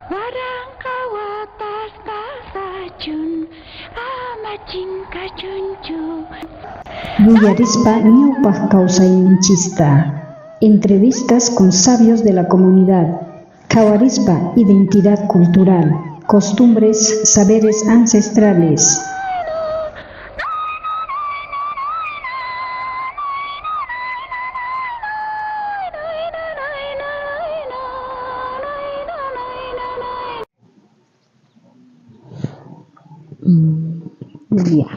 Waranqa watas pasachun, ama chinkachunchu. Yuyarispa ñawpaj kawsayninchista. Entrevistas con sabios de la comunidad. Qhawarispa identidad cultural, costumbres, saberes ancestrales. Ya.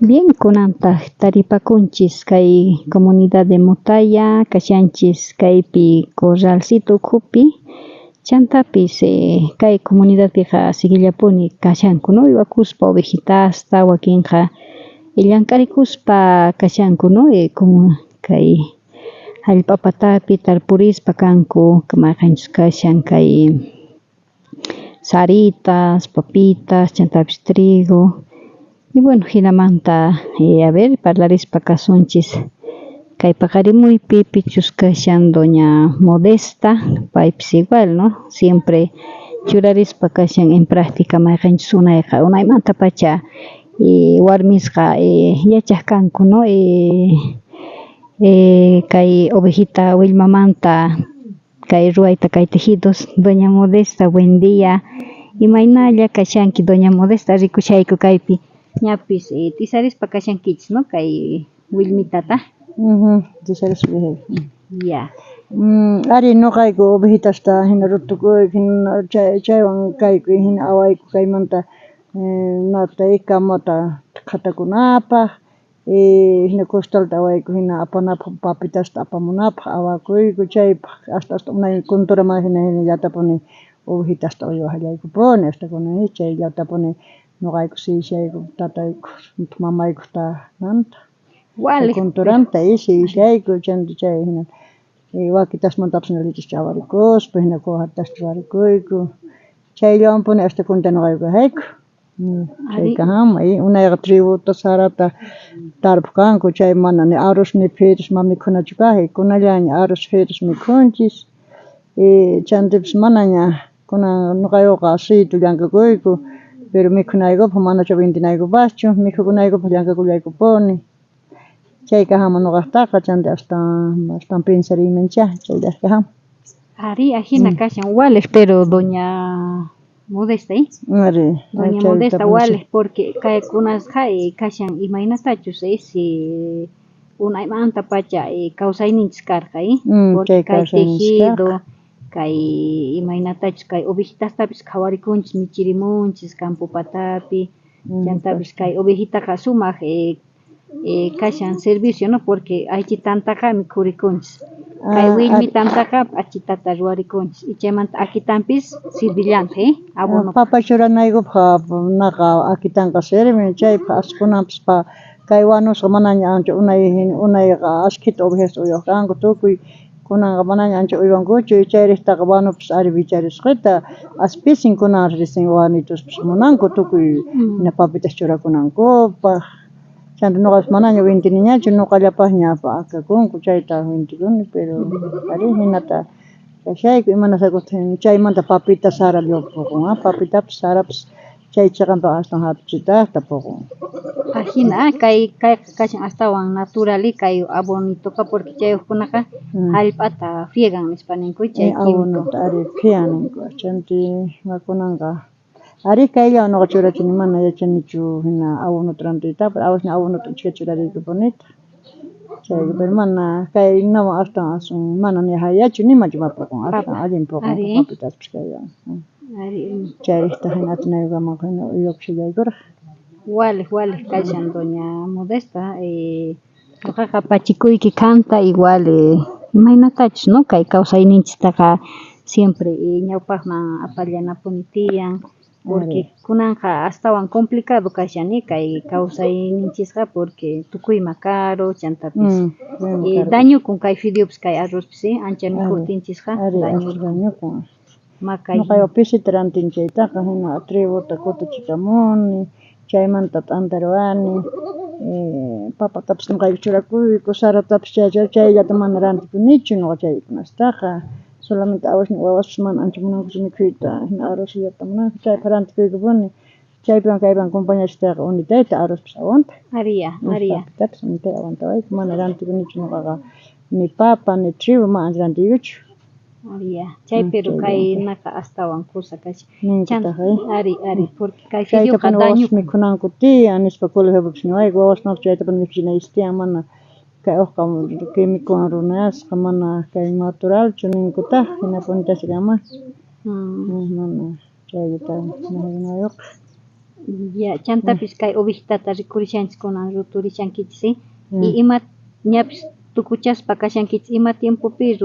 Bien, kunantaj taripakunchis kay comunidad de Motaya, kashanchis kaypi corralcito ukhupi, chantapis kay comunidadpiqa siguillapuni kashanku, no? Uywakuspa ovejitasta, wakinqa llank'arikuspa kashanku, no? Como kay hallp'a patapi tarpurispa kanku, mayqenchus kashan kay saritas, papitas, chantapis trigo. Y bueno, hinamanta a ver, parlarispa kasunchis kay paqarimuypi pichus kashan doña Modesta, paypis igual, no? Siempre churarispa kashan en práctica mayqenchus unayqa unaymantapacha warmisqa yachaj kanku, no? Kay ovejita willmamanta kay ruwayta kay tejidos. Doña Modesta, buen día. Imaynalla kashanki, doña Modesta? Rikushayku kaypi ñapis t'isarispa kashankichis, no? Kay willmitata. Tisarispa. Ya. Ari, noqayku ovejitasta hina rutukuyku, hina chaywan kayku, hina awayku kaymanta natay kamata qhatakunapaj, hina costalta awayku hina apanapaj, papitasta apamunapaj awakuyku chaypaj, hasta hasta unay kunturaman hina hinallatapuni ovejitasta uywajallaykupuni, hasta kunan chayllatapuni noqayku sillashayku tatayku mamaykujta nanta. Waliq. Kunturanta sillashayku chanta chay hina wakitasmantapis lechesta awarikuspa hina cuajatasta ruwarikuyku, chayllawanpuni hasta kunta noqayku kajayku. Chaykajama unayqa trigota, sarata tarpuj kanku, chay mana ni arroz ni fideos ma mikhunachu kaj, kunallaña arroz fideos mikhunchis, chantapis manaña kunan noqaykuqa asiytu llank'akuyku, pero mikhunaykupaj manachu vendinaykupajchu, mikhukunaykupaj llank'akullaykupuni. Chaykajama noqajtaqa chanta astawan pensariymanchá chayllajkajama. Ari, ajina kashan waliq, pero doña Modesta, ¿eh? Ari, Doña Modesta waliq, porque kaykunasqa kashan imaynatachus unaymantapacha kawsayninchis karqa, ¿eh? Porque Chay kay kawsayninchis tejido, karqa. Kay imaynatachus kay ovejitastapis qhawarikunchis, michirimunchis campo patapi, chantapis kay ovejitaqa sumaj kashan servicio, no? Porque aychitantaqa mikhurikunchis. Kay willmitantaqa p'achitata ruwarikunchis, y chaymanta akitanpis sirvillantaq, abono. Papa churanaykupaj naqa akitanqa sirven, chaypaj askunanpis pa kay wanusqa manaña ancha unay unayqa ashkhita ovejasta uywaj kanku tukuy, kunanqa manaña ancha uywankuchu, chayrejtaqa wanupis ari wicharisqita, as pisin kunan recién wanituspis munanku tukuy hina papitas churakunankupaj. Chanta noqapis manaña wintiniñachu, noqallapajña akakunku chayta wintikuni, pero ari hinata kashayku imanasqakutaj chaymanta papita sara puqun, papitapis sarapis chay chiqanpaj astawan hatuchitajta puqun. Ajina, kay kayqa kashan astawan natural kay abonitoqa, porque chay hukkunaqa hallp'ata friegan nispa ninku, chay químico. Abonota ari phian ninku, chanti kunanqa ari kayllawan noqa churachini, mana yachanichu hina abonota rantiytapas, awasña abonota uchkha churariykupunita. Chay pero mana kay nawan astawan asun mana ni hayachu nimachu ma puqun, astawan allin puqun papitaspis kayllawan. Ari. Chayrejtaj hina atinaykukama hina uywakushallaykuraj. Waliq, waliq kashan doña Modesta, noqaqa pachikuyki kanta igual imaynatachus, no? Kay kawsayninchistaqa siempre ñawpajman apallanapuni tiyan, porque kunanqa astawan complicado kashan kay kawsayninchisqa, porque tukuyma caro, chantapis dañukun kay fideopis kay arrozpis, ancha mikhujtinchisqa dañukun. Dañukun. Makay. Noqayqa pisita rantin chaytaqa hina trigota kutichikamuni, chaymanta t'anta ruwani, papatapis noqayku churakuyku, saratapis chayllata mana rantikunichu noqa chaykunastaqa. Solamente wawaspis mana ancha munankuchu mikhuyta, hina arrozllata munanku, chaypaq rantikuykupuni, chaypiwan kaypiwan compañachiytaqa unitayta arrozpis aguanta. Ariya, ariya. Papitapis unitay aguantawayku, mana rantikunichu ñuqaqa ni papa ni trigo mana ancha rantiykuchu. Ariya, chay pero kaynaqa astawan kusa kashan. Ninkutaq, Ari, ari, porque kay fideoqa chaytapuni wawas daño. mikhunanku tiyan nispa colegiopipis niwayku, wawasmanpis chaytapuni mikhuchinaychis tiyan, mana kay uqqa químicowan runasqa mana kay naturalchu ninkutaq, hinapunitaq kama. Mana chayllata niwaykuqa. Ya, chantapis kay ovejitata rikurishanchis kunan ruturishankichis, y ima ñapis tukuchaspa kashankichis, ima tiempopi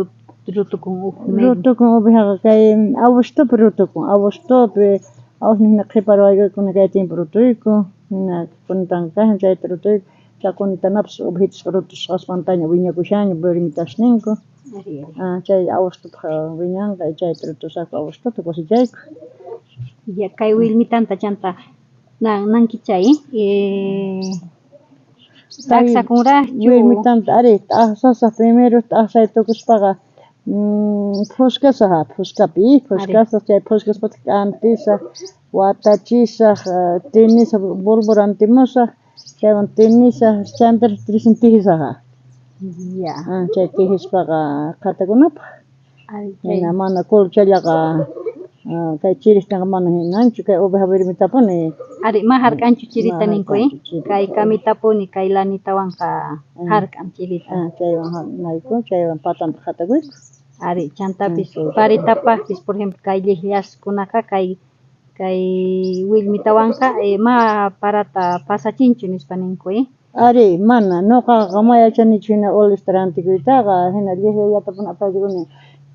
rutukun uj Rutukun ovejaqa kay agostopi rutukun, agostopi, agosto hina qhipa ruwaykuna kay tiempo rutuyku, hina kunitanqa kashan chayta rutuyku, chay kunitanapis ovejitasqa rutusqasmantaña wiñakushanña warmitasninku. Chay agostopaq wiñanqa chayta rutusaqku agostopi cosechayku. Ya, kay willmitanta chanta nankichay, t'aqsakunraqchu? Willmitanta ari t'aqsasaq primero, t'aqsay tukuspaqa phuskasaq, phuskapi, phuskasaq, chay phuskaspataq k'antisaq, watachisaq, tinisaq, bulbo rantimusaq, chaywan tinisaq, chantapis recién tijisaq. Ya. Chay tijispaqa qhatakunapaq. Hina mana colchallaqa kay chiristanqa mana hinanchu, kay oveja wirmitapuni. Ari, ma hark'anchu chirita ninku, kay kamitapuni, kay lanitawanqa hark'an chirita. Chaywan nayku, chaywan patanta qhatakuyku. Ari, chantapis paritapaqpis, por ejemplo, kay lliqllaskunaqa kay kay willmitawanqa ma parata pasachinchu nispa ninku, Ari, mana, ñuqaqa ma yachanichu hina olista rantikuytaqa, hina lliqllallatapuni apaykuni,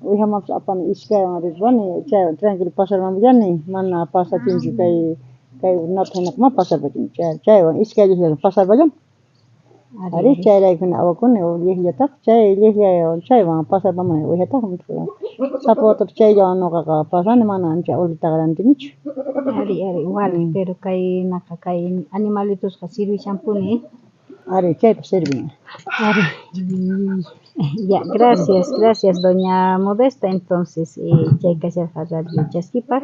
uwijamanpis apani iskaywan rirpani, chaywan tranquilo pasarmampillani, mana pasachinchu kay kay nata hinaqa ma pasarpachinchu, chaywan iskay lliqllawan pasarpallani. Ari, chayrayku hina awakuni lliqllataqa, chay lliqllawan chaywan pasarpamuni uwijataqa, sapa watapis chayllawan ñuqaqa pasani, mana ancha olitaqa rantinichu. Ari, ari, igual, pero kay naqa kay animalitosqa sirvishanpuni. Ari, chaypaq sirven. Ari, ya, gracias, gracias, doña Modesta. Entonces, chay kasharqa radio chaskipaq.